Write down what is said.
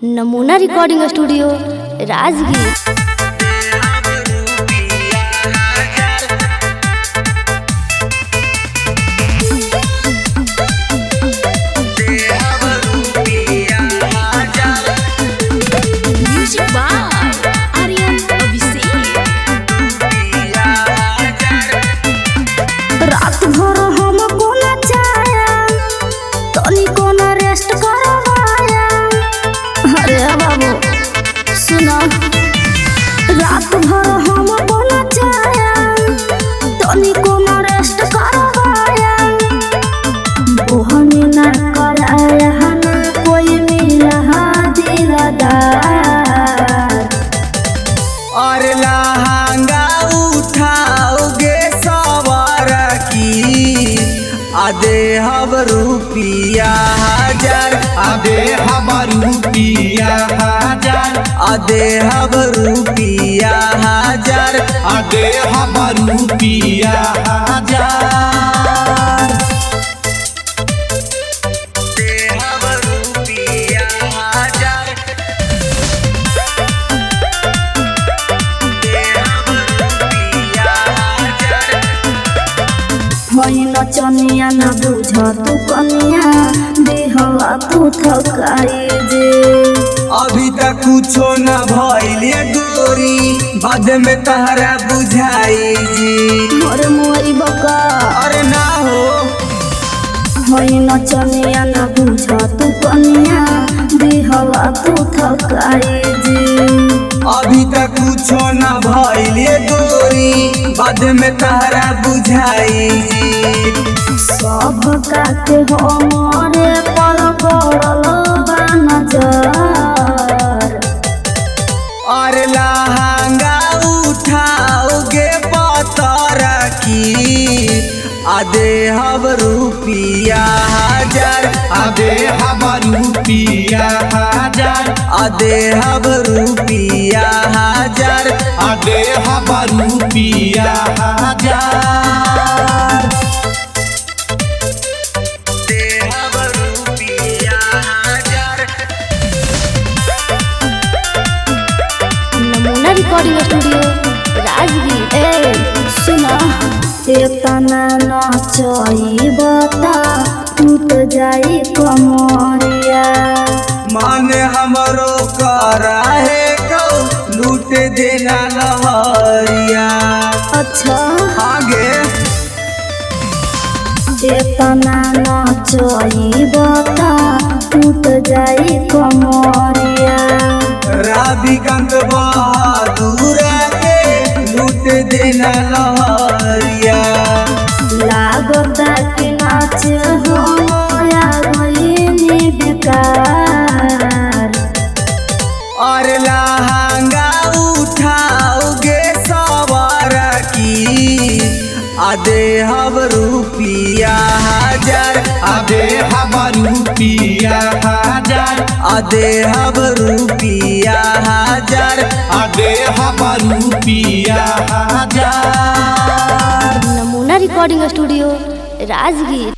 नमूना recording studio Rajgir. Music by Aryan Abhishek. रात भर हम कोना चाया, तनी कोना रेस्ट करवाया। अरे बाबू सुनो, रात भर हम कोना चाया, तनी कोना रेस्ट करवाया। बोहनी ना कराया ना कोई मिला दिलदार। और लहंगा उठाओगे सवार की आदे हब रुपिया हजार। आदे हमार रुपिया हजार। आदे हब रुपिया हजार। आदे हमार रुपिया हजार। दे हब रुपिया हजार। दे हब रुपिया हजार। होई नचनिया ना बुझ तू कनिया, देहवा तू थकाई जे। अभी तक कुछो न भइल ये गोरी, बाद में तहरा बुझाई जी। मोर मोई बका। अरे ना हो। होई नचनिया ना बुझ तू कनिया, देहवा तू थकाई जे। अभी तक कुछो न भइल ये गोरी, बाद में तहरा बुझाई जी। सब काके हो मोरे पर पड़ल बा नजर। और लहंगा उठाओगे पतर की आदे हब रुपिया हजार। आदे हमार रुपिया हजार। आदे हब रुपिया हजार। आदे हमार रुपिया हजार। दे हब रुपिया हजार। नमूना रिकॉर्डिंग स्टूडियो राजगीर। ए सुना, एतना नचई बता टूट जाई कमरिया। मन हमरो करा है कौ लूट देना लहरिया। अच्छा। आगे। एतना नचई बता टूट जाई कमरिया। रविकांत बहादुर के लूट देना लहरिया। लागता कि नाच हम आ गइनी बेकार। और लहंगा उठाओगे सवार की आदे हब रुपिया हजार। आदे हमार रुपिया हजार। आदे हब रुपिया हजार। आदे हमार रुपिया हजार। नमूना रिकॉर्डिंग स्टूडियो राजगीर।